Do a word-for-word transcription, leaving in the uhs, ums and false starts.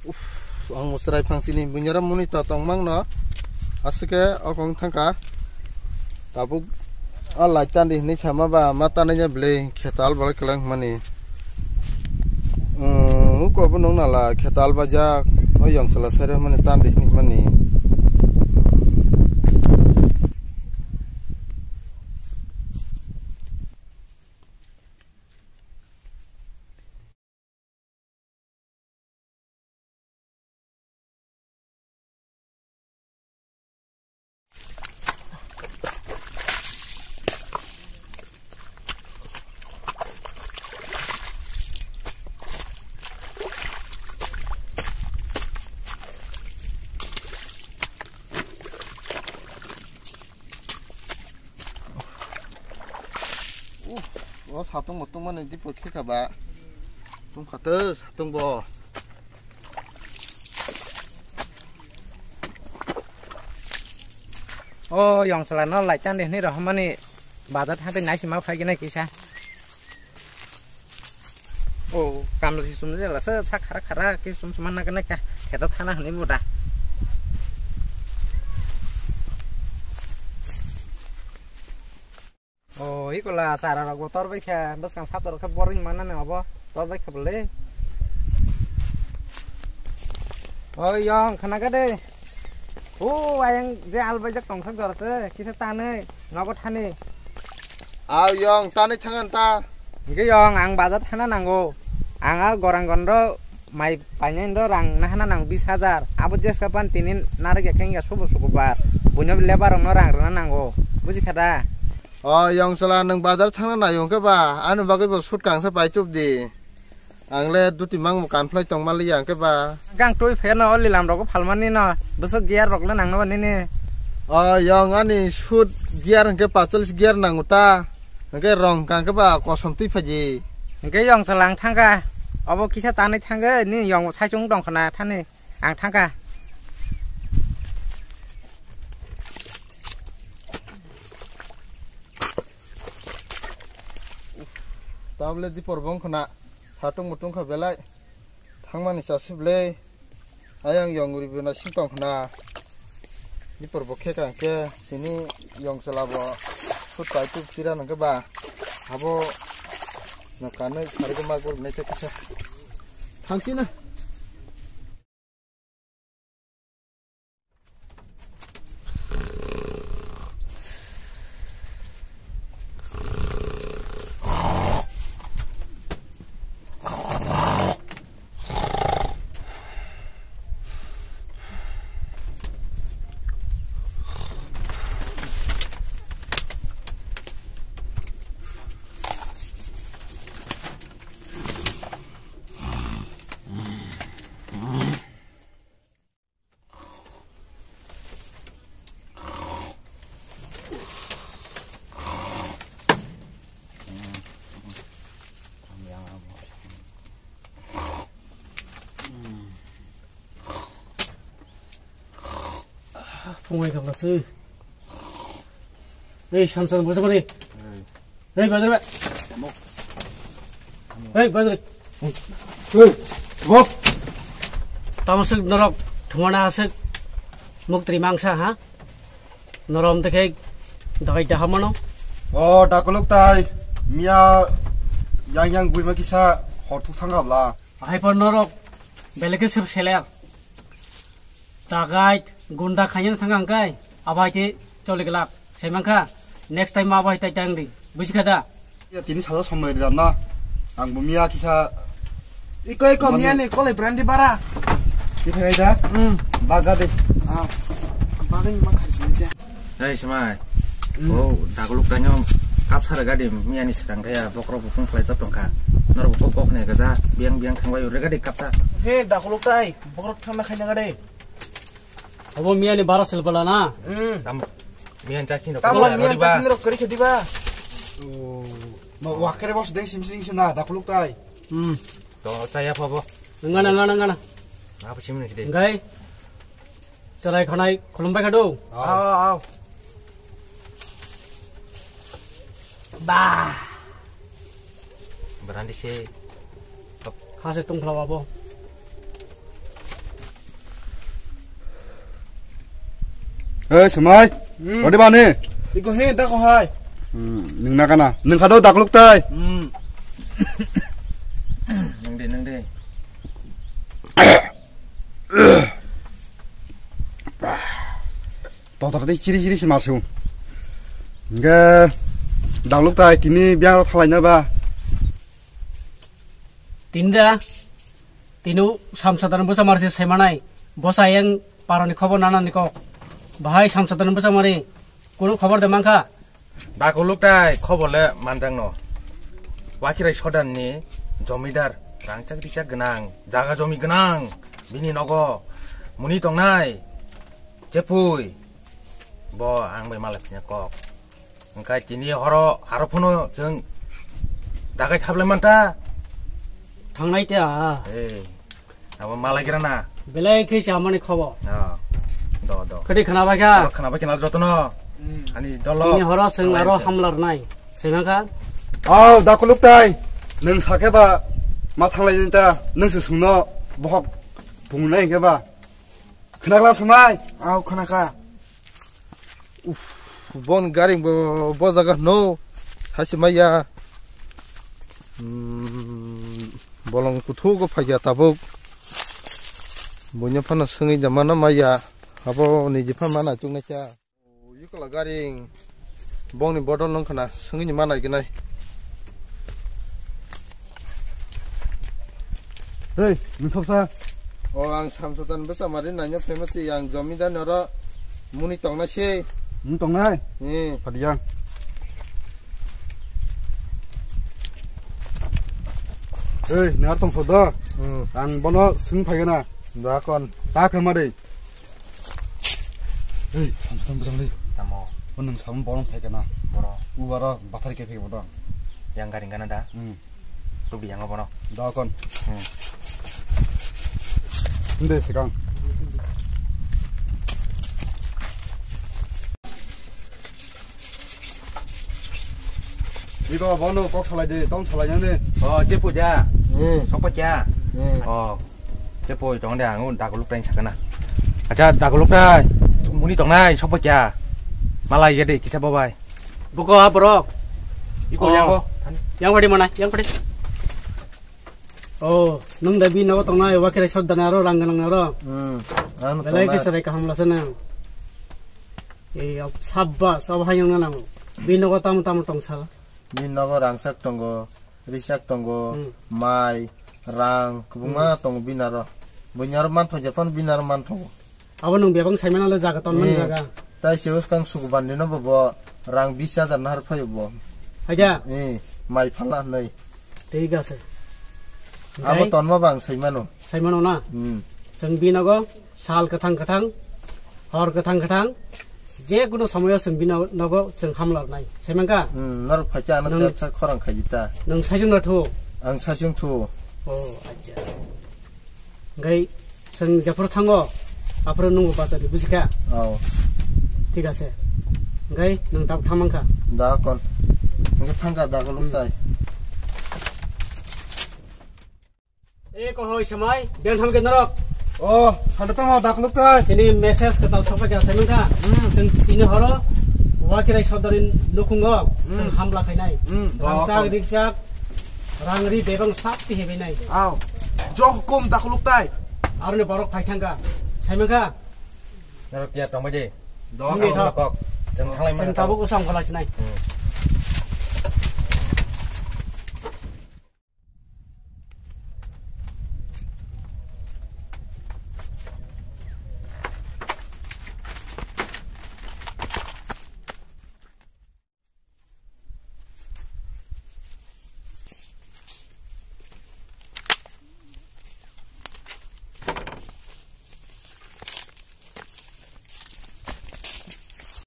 Uff, ang chwrai phang sini bunyara muni to tong mang no. Aswk khe okong thangkha. Tabuk a light tandi hinwi sama ba ma tanai ya bwlwi khetal bwlai kwlwng mani. Umm, uko bo nung nala khetal bajak. O yong chwla sai rw mani tandi hinwi mani. Uh, o satung bo tungmani jipor khe kha ba. Tungkha to satung bo. O yong chwla no lai tandi hinwi rohormani bazar thangtwi naisima phai gwnai kisa. O kamla si sum jela sa sa khara khara ke sum sum na kana ka kheto thana hwnwi buda. O ikola chara rok bo tor bai kha bwskang sap rok khe boring mana ne obo tor bai kha bole. O yong khana ga de. O ayang je al bai jak tong sak jor te kisa tanai nogo thani. Aw yong tanai thangan ta. Hingke yong ang bazar thana nango. Ang a gorang gondro mai painai do rang nahana nang bis hajar. Abo jeska pan tinin narik ekeng ya subo subo bar. Buino lebar rokno rang rwna nango. Buji kha da? O yong chwla nwng bazar thangna naio hwnkhe ba? Ani bagwi bo sut kangsa pai tup di. Ang le duti mang bo kanphlai tong mali ya hwnkhe ba. Gang twi pheno o lilam rogo phalmani no. Bwswk gear rok le nangno ba nini? O yong ani sut gear hwnkhe patchallis gear nango ta. Hwnkhe rong kangkhe ba kosom twi phaji. Hwnkhe yong chwla ang thangkha. Obo kisa tanwi thangwi ni yong saichung tong khna thani. Ang thangkha. Tablet di porbong khna satung mutung kha belai. Thangmani chasip le. Ayang yong ri bwna sing tong khna. Ni por bo khe kang khe tini yong chwla bo sut pai tu tira nang khe ba. Abo no kanwi sari ko ma gol nai khe kisa. Thang sina. Phungai khamna se. Ei, samsang bwsa mani. Ei, bazar ba. Ei, bazar. Ei, bok. Tamo sik norok thumana asik. Muktri mangsa, ha? Norom te khe dagai da hamano. O, dakolok tai. Miya yang yang gui ma kisa hor thuk thang abla. Ahai por norok beleke sep seler. Dagai gunda khanya thang ang kai. Abai te chole gelak. Semang kha. Next time abai tai tang di. Buji kha da? Ya, tini saja somoi rijak na. Ang bo miya kisa. Iko, iko, mani miya ni kolai brandi bara. Kita kai da? Hmm. Baga de. Ah. Baga ni ma khai sini je. Hei, Semai. Hmm. Oh, dakuluk tanyo kapsa rega di miya ni sedang kaya bokrok bukung khlai jat tongkha. Nor bukung kok ne gaja biang biang thangbai rega di kapsa. He, dakuluk tai, bokrok thangna khaina gade. Obo miya ni bara sil bala na. Hmm. Tam, miya ni chakhi no. Tam miya ni chakhi no kari khedi ba. Oh. Ma wakere bos deng sim sing sina dakuluk tai. Hmm. To chaya phobo. Ngana, ngana, ngana. Apa sim ni de? Ngai. Chalai khanai khulumbai khadu. Aw, aw. Ba. Berandi se. Khase tungphla abo. Ei, Semai. Hmm. Rodi bani? Iko he, da ko hai. Hmm, nung na kana? Nung khado dakluk tai. Hmm. Nung de, nung de. Totor de chiri chiri se marsu. Nge dakluk tai tini biang ro thalai na ba. Tinda. Tinu samsadan bwsa marsi saimanai. Bwsa yang paroni khobor nanani kok. Bahai samsadan bwsa mari. Kunu khobor de mankha? Dakuluk tai khobor le manjang no. Wakirai sodan ni jomidar rangchak richak gwnang, jaga jomi gwnang, bini nogo muni tongnai. Chepui. Bo ang bai malai phinya kok. Hwnkhe tini horo haro phano chwng dagai khablai manta. Thangnai te a. Eh, abo malai gira na. Belai khe chamani khobo. Ah, do, do. Kadi khana bai kha? Khana bai kha na jotono. Hmm. Ani dolo. Tini horo chwng aro hamlar nai. Sima kha? Aw, dakuluk tai. Nwng sakhe ba ma thanglai ta. Nwng se sungno bohok bungnai khe ba. Khwnakla Semai? Aw, khwnakha. Uff, bon gari bo, bo jaga no. Hasi maya. Hmm, bolong kuthu go phaiya tabuk. Bunya phano sengwi da mana maya. Abo ni jipha mana chukna cha. Yukla garing bongni bodol nung khna sungini manai gnai. Hey, nung thoksa. O ang samsotan bwsa mari naina famous yang jomidar noro muni tongna se. Muni tongnai? Ni. Phadiya. Hey, nang tongso do. Hmm. Ang bono sung phaigana. Dakon. Ta kama dei. Ei, samsung bujang le. Tamo. Bo nung samung borong phai kana. Boro. U aro bathari ke phai bodong. Yang garing kana da? Hmm. Tu bi yang bono. Da kon. Hmm. Inde sikang. Iko bono kok salai de, tong salai nang de. Oh, je puja. Hmm. Sok pacha. Hmm. Oh. Te poi tong de ang un dakuluk tai sakana. Acha dakuluk tai. Muni tong nai sopo kya. Malai ya de kisa babai. Buko ha borok. Iko yang ko. Yang padi mana? Yang padi. Oh, nung da bi nogo tong nai wa kere sot dana ro rang nang ro. Hmm. Anu tong nai. Belai ke sarai kaham la sana. Eh, sabbas, sab hayang na lang. Bi nogo tam tam tong sala. Bini nogo rangchak tongo, richak tongo, hmm, mai, rang, kwbangma, hmm, tongo bini aro. Buini aro manthogo, jephanu bini aro manthogo. Abo nwng bebak saimano le jaga tonmani, eh, jaga. Tai se uskang suku bandino bo, bo rang bis hajar nahar phaio bo. Haja? Eh, mai phala hinwi. Thik ase. Abo, hwnkhe tonma bo ang saimano. Saimano na? Hmm. Chwng bini nogo sal kwthang kwthang, hor kwthang kwthang, je kuno somoyo chwng bini nogo chwng hamlar nai. Saimangkha? Hmm, norok phaikha ano nwng tepsa khorang khaidi ta. Nwng saichung na thu? Ang saichung thu. Oh, acha. Hwnkhe chwng jephuru thango, aphuru nwngbo bachadi, bujikha? Oh. Thik ase. Hwnkhe nwng tabuk thangmangkha? Da kon. Hwnkhe thangkha da kolok, hmm, tai. E kohoi Semai, beng tham ke norok. Oh, sanda tamo dakluk tai. Sini message ketal sopa ja semang kha. Hmm. Sing tini horo, wakirai sodari nukungo, hmm, sing hamla khainai. Hmm. Rangchak, oh, rikchak, rangri bebang sap ti hebai nai. Aw, jo hukum dakluk tai. Aroni borok phai thangka. Semang kha. Norok ya tongbaji. Dok. Nini sa kok. Jeng thanglai mana tabuk usang khala sinai. Hmm.